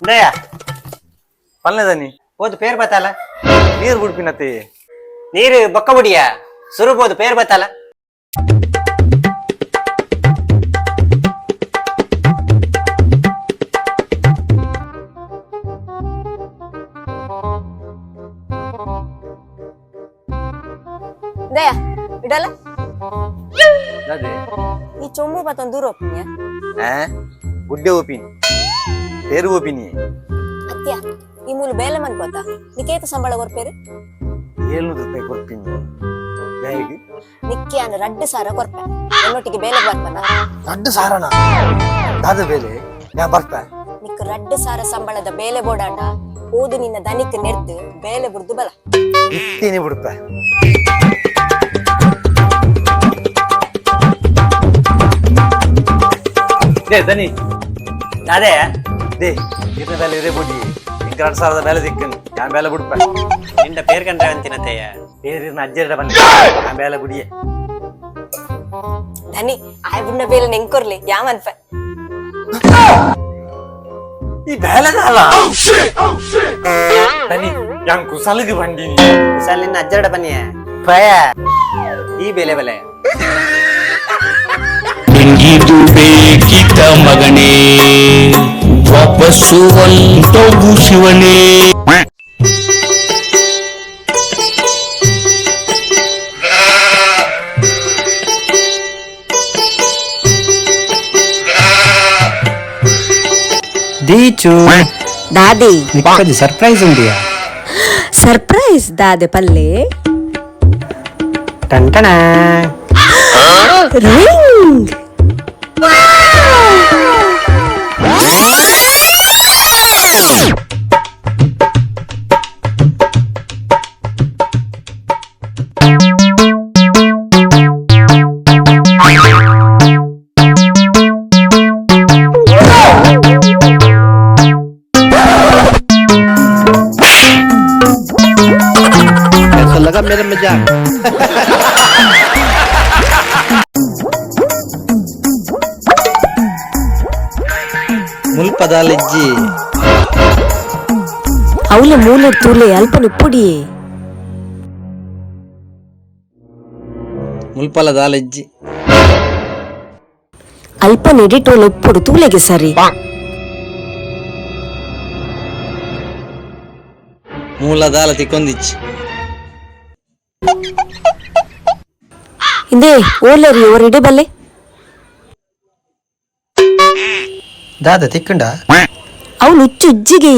ಇಂದಯ್ಯ. ಪಲ್ಲೆದನಿ. ಹೋದು ಪೇರ್ ಬತ್ತಾಲ. ನೀರು ಬಿಡ್ಪಿನತ್ತೆ. ನೀರು ಬೊಕ್ಕ ಬುಡಿಯ ಸುರುಬೋದು ಪೇರ್ ಬತ್ತಾಲ. ದಯಾ ಇಡಲ್ಲ. ಅದೇ. ಈ ಚೊಂಬು ಬತ್ತೊಂದು ದೂರ ಹೋಗ್ತೀನಿ. ಆ ಗುಡ್ಡೆ ಓಪಿನಿ, ಪೇರು ಓಪಿನಿ. ಅತ್ಯ, ಈ ಮೂಲು ಬೇಲೆ ಮನ್ಕೋತ ನಿಕೇತ ಸಂಬಳ ಕೊರ್ಪೇರು? 700 ರೂಪಾಯಿ ಕೊಡ್ತೀನಿ ಹೇಗೆ? ನಿಕ್ಕೆ ಅನ್ನ 2000 ಕೊರ್ಪೆ, ಎನ್ನೊಟ್ಟಿಗೆ ಬೇಲೆ ಬರ್ಪನ? ದೊಡ್ಡ ಸಾರಣ ದಾದ ಬೇಲೆ ನಾ ಬರ್ತಾ. ನಿಕ್ 2000 ಸಂಬಳದ ಬೇಲೆ ಬೋಡಾಂಡ ಓದು ನಿನ್ನ ದನಿಕ್ ನೆರ್ದು ಬೇಲೆ ಬುರ್ದು ಬಲ. ಇತ್ತೀನಿ ಬಿಡ್ಪ. They ದನಿ. ಅದೇ. They, ಇರ್ನ ಬೇಲೆ ಇರೇ ಬುಡಿ, ಇಂಕ 2000ದ ಬೇಲೆ ದಿಕ್ಕನ್, ಯಾನ್ ಬೇಲೆ ಬಿಡ್ಪ. ನಿಂದ ಪೇರ್ ಕಂಡ್ರೆ ಅಂತಿನತೆಯ. ಬೇರೆ ಅಜ್ಜರ ಬನ್ನಿ, ಯಾನ್ ಬೇಲೆ ಬುಡಿಯೆ. ಧನಿ ಆಯ್ ಬುಡ್ನ ಬೇಲೆ ನೆಂಕೊರ್ಲಿ ಯಾಮನ್ಪ. ಈ ಬೇಲೆದಲ್ಲ ದನಿ, ಯಾನ್ ಕುಸಲಿಗೆ ಬಂದೀನಿ. ಕುಶಾಲ್ ನಿನ್ನ ಅಜ್ಜರಡ ಬನ್ನಿಯ ಪಯ ಈ ಬೆಲೆ ಬೆಲೆ. ನಿಂಗಿದು ಬೇಕಿತ ಮಗನೇ, ವಾಪಸ್ಸು ಒಂಟೋಗು ಶಿವನೇ. ದೀಚು. ದಾದಿ. ನಿಕ್ಕೊಂಜಿ ಸರ್ಪ್ರೈಸ್ ಉಂಡಿಯಾ. ಸರ್ಪ್ರೈಸ್ ದಾದೆ ಪಲ್ಲೆ? ಟಂಟಣ. ರಿಂಗ್. ऐसा लगा मेरा मजाक. ಮುಲ್ಪದಾಲಿಜ್ಜಿ. ಅವಲ ಮೂಲೆ ತೂಲೆ ಅಲ್ಪನ ಪುಡಿಯೇ. ಮುಲ್ಪಲ ದಾಲಿಜ್ಜಿ. ಅಲ್ಪನ ಎಡಿಟೋಲ್ ಉಪ್ಪುಡು ತೂಲೆಗೆ ಸರಿ. ಮೂಲ ದಾಲ ತಿಕ್ಕೊಂದಿಚ್ಚಿ. ಹಿಂದೆ ಓಲರಿ ಓರ್ ಇಡೆ ಬಲ್ಲೆ. ದಾದ ತಿಕ್ಕಂಡ. ಅವಳು ಹುಚ್ಚು ಉಜ್ಜಿಗೆ.